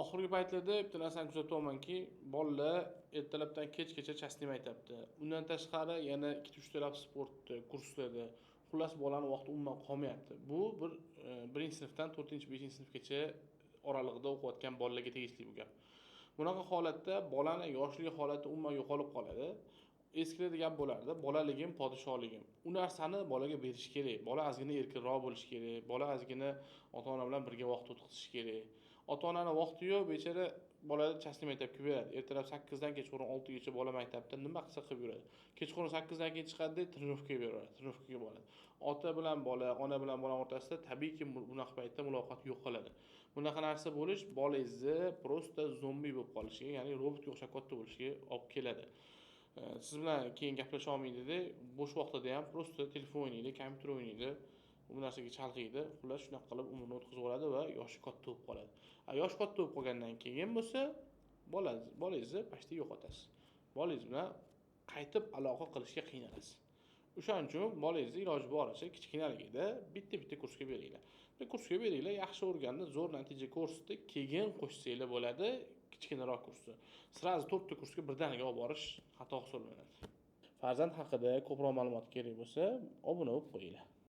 Oxirgi paytlarda bitta narsani kuzatyapmanki, bolalar ertalabdan kechgacha частный maktabda. Undan tashqari yana ikkita uchtalab sportda, kurslarda. Xullas, bolani vaqti umuman qolmayapti. Bu bir birinchi sinfdan to'rtinchi, beshinchi sinfgacha oralig'ida o'qiyotgan bolalarga tegishli bu gap. Bunaqa holatda bolani yoshlik holati umuman yo'qolib qoladi. Eskilarda gap bo'lardi: "Bolaligim podshohligim". U narsani bolaga berish kerak. Bola ozgina erkinroq bo'lishi kerak. Bola ozgina ota ona bilan birga vaqt o'tkazishi kerak. Ota onani vaqti yo'q, bechora bolani частный maktabga beradi. Ertalab 8dan kechqurun 6gacha bola maktabda nima qilsa qilib yuradi. Kechqurun 8dan keyin chiqadida, тренировка ga beradi, тренировка ga boradi. Ota bilan bola, ona bilan bola o'rtasida tabiiyki bunaqa paytda muloqot yo'qoladi. Bunaqa narsa bo'lish bolangizni просто zombi bo'lib qolishiga, ya'ni robotga o'xshab katta bo'lishiga olib keladi. Siz bilan keyin gaplasha olmaydida, bo'sh vaqtida ham просто telefon o'ynaydi, kompyuter o'ynaydi, bu narsaga chalg'iydi. Xullas, shunaqa qilib umrini o'tkazib yuboradi va yoshi katta bo'lib qoladi. A yoshi katta bo'lib qolgandan keyin bo'lsa, bolangizni почти yo'qotasiz. Bolangiz bilan qaytib aloqa qilishga qiynalasiz. O'shaning uchun bolangizni iloji boricha kichkinaligida bitta bitta kursga beringlar. Bitta kursga beringlar, yaxshi o'rgandi, zo'r natija ko'rsatdi, keyin qo'shsanglar bo'ladi kichkinaroq kursni. Сразу to'rtta kursga birdaniga olib borish xato hisoblanadi. Farzand haqida ko'proq ma'lumot kerak bo'lsa, obuna bo'lib qo'yinglar.